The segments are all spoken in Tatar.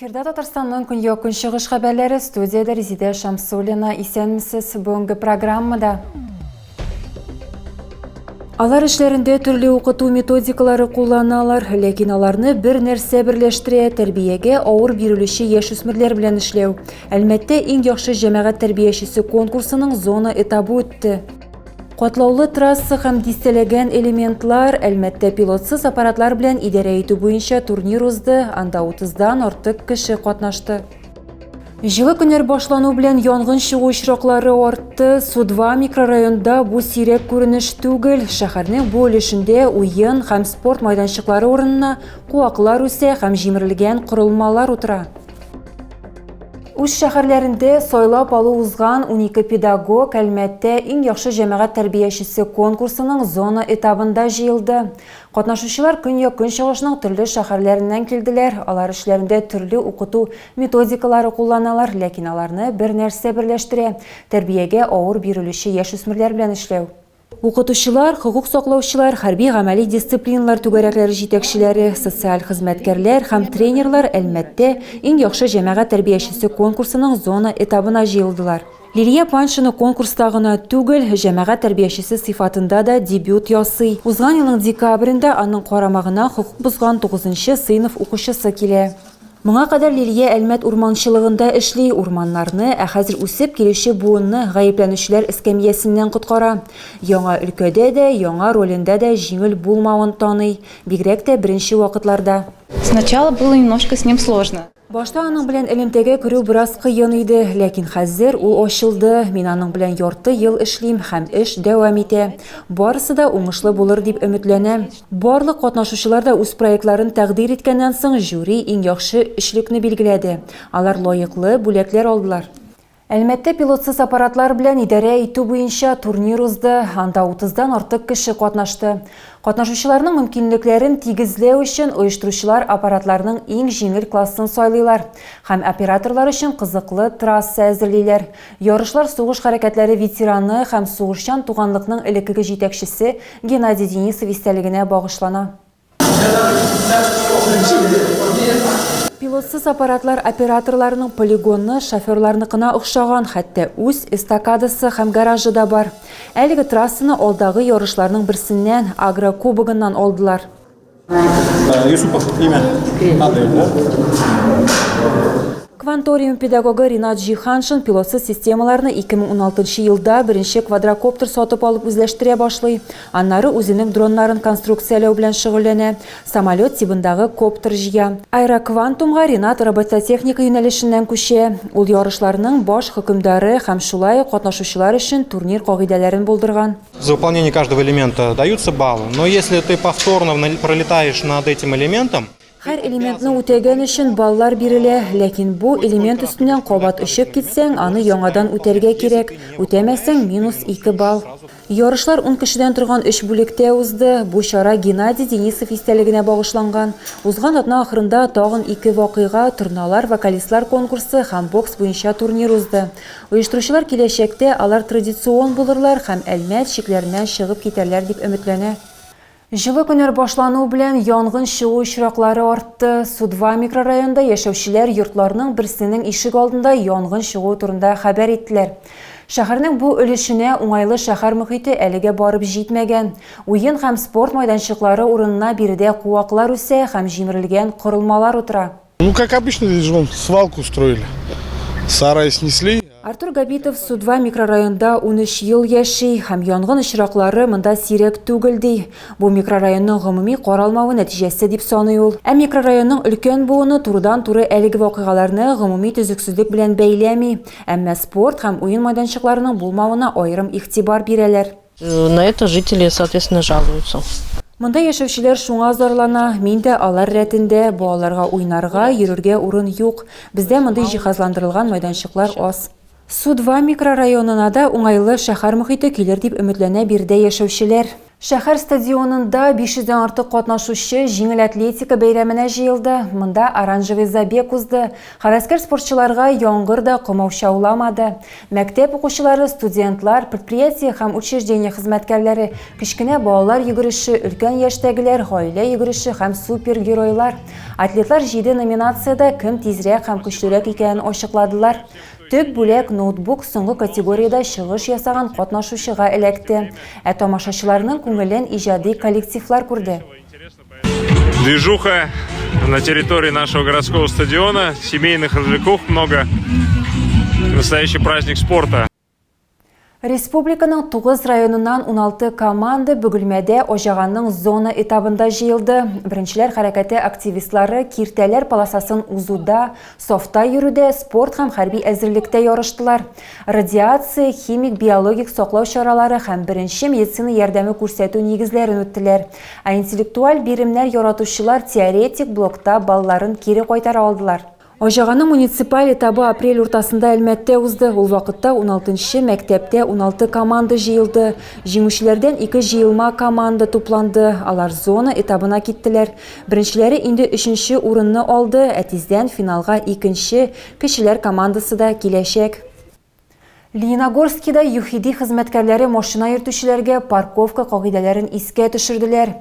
Эфирда Татарстанның көньяк-көнчыгыш хәбәрләре студиядә Резидә Шамсуллина. Исәнмесез. Бүгенге программада Алар эшләрендә төрле укыту методикалары кулланалар, ләкин аларны бер нәрсә берләштерә тәрбиягә авыр бирелүче яшүсмерләр белән эшләү. Әлмәттә иң яхшы җәмәгать тәрбиячесе конкурсының зона этабы үтте. Катлаулы трасса һәм дистәләгән элементлар, Әлмәттә пилотсыз аппаратлар белән идарә итү буенча турнир узды, анда 30-дан артык кеше катнашты. Җылы көннәр башлану белән янгын чыгу очраклары артты. Судва микрорайонында бу сирәк күренеш түгел. Шәһәрнең бу өлешендә уен һәм спорт майданчыклары урынына куаклар үсә һәм җимерелгән корылмалар утыра. Үз шәһәрләрендә сайлап алу узган 12 педагог Әлмәттә иң яхшы җәмәгать тәрбиячесе конкурсының зона этабында җыелды. Катнашучылар көньяк-көнчыгышның төрле шәһәрләреннән килделәр. Алар эшләрендә төрле укыту методикалары кулланалар, ләкин аларны бер нәрсә берләштерә, тәрбиягә авыр бирелүче яшүсмерләр белән эшләү. Укытучылар, хокук саклаучылар, хәрби-гамәли дисциплиналар түгәрәкләре җитәкчеләре, социаль хезмәткәрләр һәм тренерлар Әлмәттә Иң яхшы җәмәгать тәрбиячесе конкурсының зона этабына җыелдылар. Лилия Паншина конкурста гына түгел, җәмәгать тәрбиячесе сыйфатында да дебют ясый. Узган елның декабрендә аның карамагына хокук бозган тугызынчы сыйныф укучысы килә. Моңа кадәр Лилия Әлмәт урманчылыгында эшли, урманнарны, ә хәзер үсеп килүче буынны гаепләнүчеләр эскәмиясеннән коткара. Яңа өлкәдә дә, яңа ролендә дә җиңел булмавын таный, бигрәк тә беренче вакытларда. Сначала было немножко с ним сложно. Башта аның белән элемтәгә керү бераз кыен иде, ләкин хәзер ул ачылды. Мин аның белән ярты ел эшлим һәм эш дәвам итә. Барысы да уңышлы булыр дип өметләнәм. Барлык катнашучылар да үз проектларын тәкъдир иткәннән соң, жюри иң яхшы өчлекне билгеләде. Алар лаеклы бүләкләр алдылар. Әлмәттә пилотсыз аппаратлар белән идарә итү буенча турнир узды, анда утыздан артык кеше катнашты. Катнашучыларның мөмкинлекләрен тигезләү өчен оештыручылар аппаратларның иң җиңел классын сайлыйлар һәм операторлар өчен кызыклы трасса әзерлиләр. Ярышлар сугыш хәрәкәтләре ветераны һәм сугышчан туганлыкның элеккеге җитәкчесе Геннадий Денисов истәлегенә багышлана. Пилотсыз аппаратлар операторларының полигоны шоферларныкына охшаган, хәтта үз эстакадасы һәм гаражы да бар. Әлеге трассаны алдагы ярышларның берсеннән, Агрокубогыннан алдылар. Юсупов имя. Адель, да? Кванториум педагогы Ринат Җиһаншин пилотсыз системаларны 2016 елда беренче квадрокоптер сатып алып үзләштерә башлый. Аннары үзенең дроннарын конструкцияләү белән шөгыльләнә, самолет тибындагы коптер җыя. Аэроквантумга Ринат робототехника юнәлешеннән күчә. Ул ярышларның баш хөкемдары һәм шулай ук катнашучылар өчен турнир кагыйдәләрен булдырган. За выполнение каждого элемента даются баллы, но если ты повторно пролетаешь над этим элементом, Һәр элементны үтәгән өчен баллар бирелә, ләкин бу элемент өстеннән кабат очып китсәң, аны яңадан үтәргә кирәк, үтәмәсәң, минус ике балл. Ярышлар ун кешедән торган өч бүлектә узды. Бу чара Геннадий Денисов истәлегенә багышланган. Узган атна ахырында тагын ике вакыйга, Торналар вокалистлар конкурсы һәм бокс буенча турнир узды. Оештыручылар киләчәктә алар традицион булырлар һәм Әлмәт чикләреннән чыгып китәрләр дип өметләнә. Җылы көннәр башлану белән янгын чыгу очраклары артты. Судва микрорайонында яшәүчеләр йортларның берсенең ишек алдында янгын чыгуы турында хәбәр иттеләр. Шәһәрнең бу өлешенә уңайлы шәһәр мохите әлегә барып җитмәгән. Уен һәм спорт майданчыклары урынына биредә куаклар үсә һәм җимерелгән корылмалар утыра. Ну, как обычно, здесь же вон свалку устроили. Сарай снесли. Артур Габитов Судва микрорайонда 13 ел яши һәм янгын очраклары монда сирәк түгел ди. Бу микрорайонның гомуми каралмавы нәтиҗәсе дип саный ул. Ә микрорайонның өлкән буыны турыдан-туры әлеге вакыйгаларны гомуми төзексезлек белән бәйләми, әмма спорт һәм уен майданчыкларының булмавына аерым игътибар бирәләр. На это жители, соответственно, жалуются. Монда яшәүчеләр шуңа зарлана, мин дә алар рәтендә, балаларга уйнарга, йөрергә урын юк. Бездә мондый җиһазландырылган майданчыклар аз. Судва микрорайонына да уңайлы шәһәр мохите килер дип өметләнә биредә яшәүчеләр. Шәһәр стадионында 500 дән артык катнашучы җиңел атлетика бәйрәменә җыелды. Монда оранжевый забег узды. Һәвәскәр спортчыларга яңгыр да комаучауламады. Мәктәп укучылары, студентлар, предприятие һәм учреждение хезмәткәрләре, кечкенә балалар йөгереше, өлкән яшьтәгеләр, гаилә йөгереше һәм супергеройлар. Атлетлар җиде номинациядә кем тизрәк һәм көчлерәк икәнен ачыкладылар. Төп бүләк, ноутбук соңгы категориядә чыгыш ясаган катнашучыга эләкте. Ә тамашачыларның күңелен иҗади коллективлар күрде. Движуха на территории нашего городского стадиона, семейных развлекух много. Настоящий праздник спорта. Республиканың 9 районыннан 16 команда Бөгелмәдә Аҗаганның зона этабында җыелды. Беренчеләр хәрәкәте активистлары киртәләр полосасын узуда, сафта йөрүдә, спорт һәм хәрби әзерлектә ярыштылар. Радиация, химик, биологик саклау чаралары һәм беренче медицина ярдәме күрсәтү нигезләрен үттеләр. Ә интеллектуаль биремнәр яратучылар теоретик блокта балларын кире кайтара алдылар. Аҗаганның муниципаль этабы апрель уртасында Әлмәттә узды. Ул вакытта уналтынчы мәктәптә уналты команда җыелды. Җиңүчеләрдән ике җыелма команда тупланды. Алар зона этабына киттеләр. Беренчеләре инде өченче урынны алды, ә тиздән финалга икенче, кечеләр командасы да киләчәк. Лениногорскида ЮХИДИ хезмәткәрләре машина йөртүчеләргә парковка кагыйдәләрен искә төшерделәр.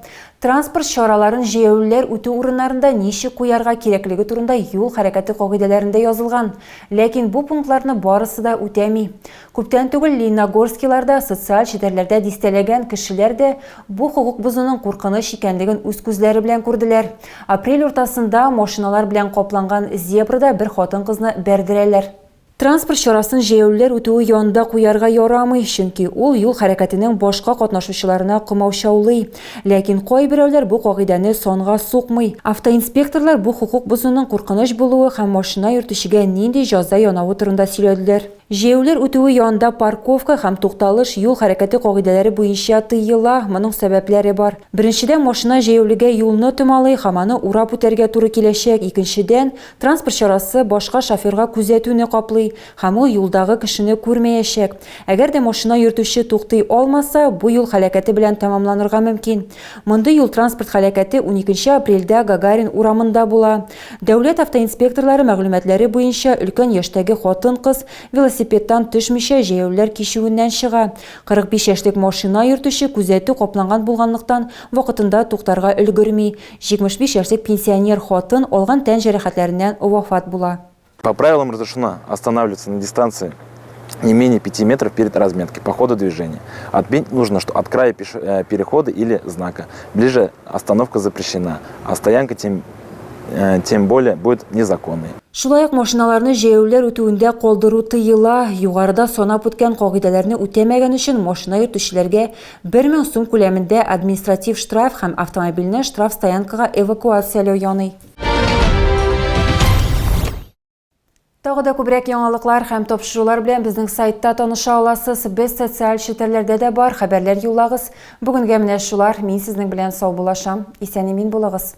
Транспорт чараларын җәяүлеләр үтү урыннарында ничек куярга кирәклеге турында юл хәрәкәте кагыйдәләрендә язылган. Ләкин бу пунктларны барысы да үтәми. Күптән түгел лениногорскиларда социаль челтәрләрдә дистәләгән кешеләр дә бу хокук бозуның куркыныч икәнлеген үз күзләре белән күрделәр. Апрель уртасында машиналар белән капланган зебрада бер хатын-кызны бәрдерәләр. Транспорт чарасын җәяүлеләр үтүе янында куярга ярамый, чөнки ул юл хәрәкәтенең башка катнашучыларына комаучаулый. Ләкин кайберәүләр бу кагыйдәне санга сукмый. Автоинспекторлар бу хокук бозуның куркыныч булуы һәм машина йөртүчегә нинди җәза янавы турында сөйләделәр. Җәяүлеләр үтүе янында парковка һәм тукталыш юл хәрәкәте кагыйдәләре буенча тыела, моның сәбәпләре бар. Беренчедән, машина җәяүлегә юлны томалый һәм аны урап үтәргә туры киләчәк, икенчедән, Транспорт чарасы башка шоферга күзәтүне каплый һәм ул юлдагы кешене күрмәячәк. Әгәр дә машина йөртүче туктый алмаса, бу юл һәлакәте белән тәмамланырга мөмкин. Мондый юл-транспорт һәлакәте уникенче апрельдә Гагарин урамында була. Дәүләт автоинспекторлары мәгълүматлары буенча, өлкән яшьтәге хатын-кыз велосипедтан төшмичә җәяүлеләр кичүеннән чыга. 45 яшьлек машина йөртүче күзәтү капланган булганлыктан вакытында туктарга өлгерми. 75 яшьлек пенсионер хатын алган тән җәрәхәтләреннән вафат була. По правилам разрешено останавливаться на дистанции не менее 5 метров перед разметкой по ходу движения. Отметить нужно, что от края э, перехода или знака ближе остановка запрещена, а стоянка тем, э, тем более будет незаконной. Шулай ук машиналарны җәяүлеләр үтүендә калдыру тыела. Югарыда санап үткән кагыйдәләрне үтәмәгән өчен машина йөртүчеләргә 1000 сум күләмендә административ штраф һәм автомобильне штрафстоянкага эвакуацияләү яный. Тагы да күбрәк яңалыклар һәм тапшырулар белән безнең сайтта таныша аласыз. Без социаль челтәрләрдә дә бар, хәбәрләр юллагыз. Бүгенгә менә шулар. Мин сезнең белән саубуллашам. Исән-имин булыгыз.